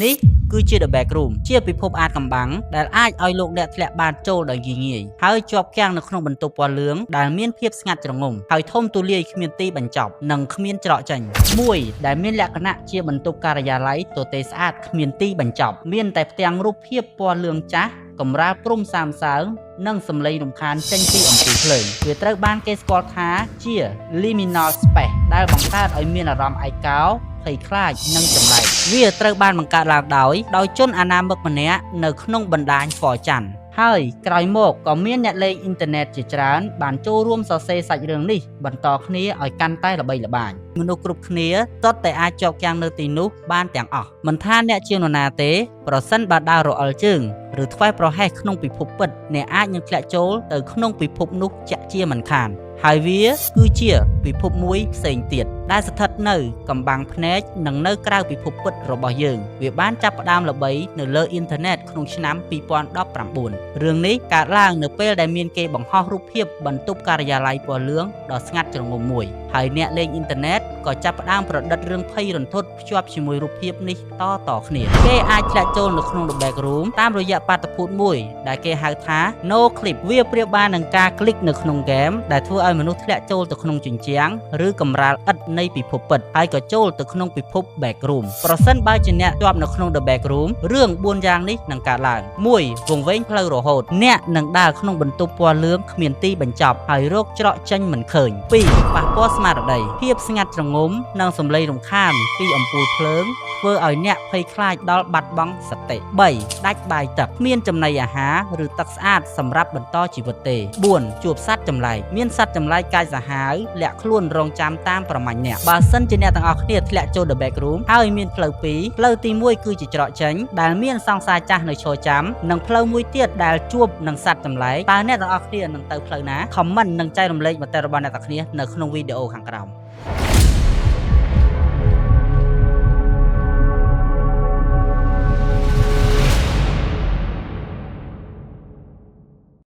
នេះគឺជា The Back Room ជាពិភពអាថ៌កំបាំងដែលអាចឲ្យលោកអ្នកធ្លាក់បានចូលដោយងាយងាយហើយជាប់គាំងនៅក្នុងបន្ទប់ពណ៌លឿងដែលមានភាពស្ងាត់ជ្រងំហើយធំទូលាយគ្មានទីបញ្ចប់និងគ្មានច្រកចេញមួយដែលមានលក្ខណៈជាបន្ទប់ការិយាល័យទទេស្អាតគ្មានទីបញ្ចប់មានតែផ្ទាំងរូបភាពពណ៌លឿងចាស់កម្រាលព្រំសាមសើងនិងសម្លេងរំខានចេញពីអំពូលភ្លើងវាត្រូវបានគេស្គាល់ថាជា liminal space ដែលបង្កើតឲ្យមានអារម្មណ៍ឯកោភ័យខ្លាចនិងចម្លែកវាត្រូវបានបង្កើតឡើងដោយជនអនាមិកម្នាក់នៅក្នុងបណ្ដាញ 4chan ហើយក្រោយមកក៏មានអ្នកលេងអ៊ីនធឺណិតជាច្រើនបានចូលរួមសរសេរសាច់រឿងនេះបន្តគ្នាឲ្យកាន់តែល្បីល្បាញមនុស្សគ្រប់គ្នាសុទ្ធតែអាចជាប់គាំងនៅទីនោះបានទាំងអស់មិនថាអ្នកជានរណាទេប្រសិនបើដើររអិលជើងឬធ្វេសប្រហែសក្នុងពិភពពិតអ្នកអាចនឹងធ្លាក់ចូលទៅក្នុងពិភពនោះជាក់ជាមិនខាន ហើយវាគឺជាពិភពមួយផ្សេងទៀតដែលស្ថិតនៅកំបាំងភ្នែកនិងនៅក្រៅពិភពពិតរបស់យើងវាបានចាប់ផ្ដើមល្បីនៅលើអ៊ីនធឺណិតក្នុងឆ្នាំ2019រឿងនេះកើតឡើងនៅពេលដែលមានគេបង្ហោះរូបភាពបន្ទប់ការិយាល័យពណ៌លឿងដ៏ស្ងាត់ជ្រងំមួយហើយអ្នកលេងអ៊ីនធឺណិតក៏ចាប់ផ្ដើមប្រឌិតរឿងភ័យរន្ធត់ភ្ជាប់ជាមួយរូបភាពនេះតៗគ្នាគេអាចធ្លាក់ចូលនៅក្នុង The Back Room តាមរយៈបាតុភូតមួយដែលគេហៅថា No Clip វាប្រៀបបាននឹងការ click នៅក្នុងហ្គេមដែលធ្វើឲ្យមនុស្សធ្លាក់ចូលទៅក្នុងជញ្ជាំងឬកម្រាលឥដ្ឋនៃពិភពពិតហើយក៏ចូលទៅក្នុងពិភព Back Room ប្រសិនបើជាអ្នកជាប់នៅក្នុង The Back Room រឿង4យ៉ាងនេះនឹងកើតឡើង1វង្វេងផ្លូវរហូតអ្នកនឹងដើរក្នុងបន្ទប់ពណ៌លឿងគ្មានទីបញ្ចប់ហើយរកច្រកចេញមិនឃើញ2ប៉ះពាល់ស្មារតីភាពស្ងាត់ជ្រងំនិងសម្លេងរំខានពីអំពូលភ្លើងធ្វើឲ្យអ្នកភ័យខ្លាចដល់បាត់បង់សតិ3ដាច់បាយទឹកគ្មានចំណីអាហារឬទឹកស្អាតសម្រាប់បន្តជីវិតទេ4ជួបសត្វចម្លែកមានសត្វចម្លែកកាចសាហាវលាក់ខ្លួនរងចាំតាមប្រមាញ់អ្នកបើសិនជាអ្នកទាំងអស់គ្នាធ្លាក់ចូល The Back Room ហើយមានផ្លូវពីរផ្លូវទី1គឺជាច្រកចេញដែលមានសង្សារចាស់នៅឈរចាំនិងផ្លូវមួយទៀតដែលជួបនឹងសត្វចម្លែកតើអ្នកទាំងអស់គ្នានឹងទៅផ្លូវណា comment និងចែករំលែកមតិរបស់អ្នកទាំងគ្នានៅក្នុងវីដេអូខាងក្រោម។